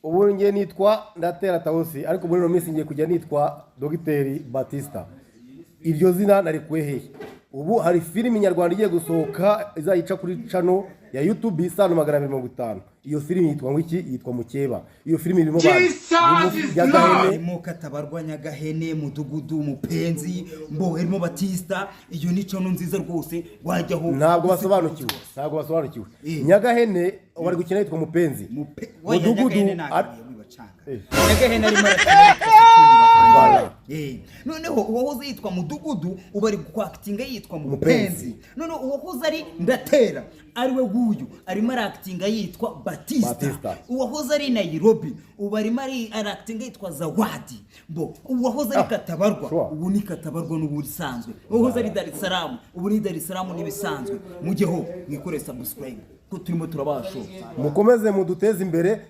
Ubu ngiye nitwa Ndatera Tawusi, ariko muri ino minsi ngiye kujya nitwa Dogiteri Batista. Iryo zina narikuye hehe? Ubu hari filimi nyarwanda igiye gusohoka, izayica kuri channel ya YouTube Isano 250. Iyo filimi yitwa ngo iki? Yitwa Mukeba. Iyo filimi irimo bande? Irimo Nyagahene. Harimo Katabarwa, Nyagahene, Mudugudu, Mupenzi, mbo harimo Batista. Iyo ni channel nziza rwose wajyaho. Ntabwo basobanukiwe, ntabwo basobanukiwe. Nyagahene bari gukina yitwa Mupenzi. Mudugudu. Mudugudu. Nyagahene arimo arakina yitwa Sekundi. Voilà. Noneho uwahoze yitwa Mudugudu ubu ari kwakitinga yitwa Mupenzi. Mupenzi. Noneho uwahoze ari Ndatera, ariwe wuyu, arimo arakitinga yitwa Batista. Batista. Uwahoze ari Nairobi ubu arimo arakitinga yitwa Zawadi. Bo uwahoze ari Katabarwa ubu ni Katabarwa n'ubu bisanzwe. Uwahoze ari Dar es Salaam ubu ni Dar es Salaam n'ibisanzwe. Mujyeho mwikore subscribe ko turimo turabasho. Mukomeze muduteze imbere.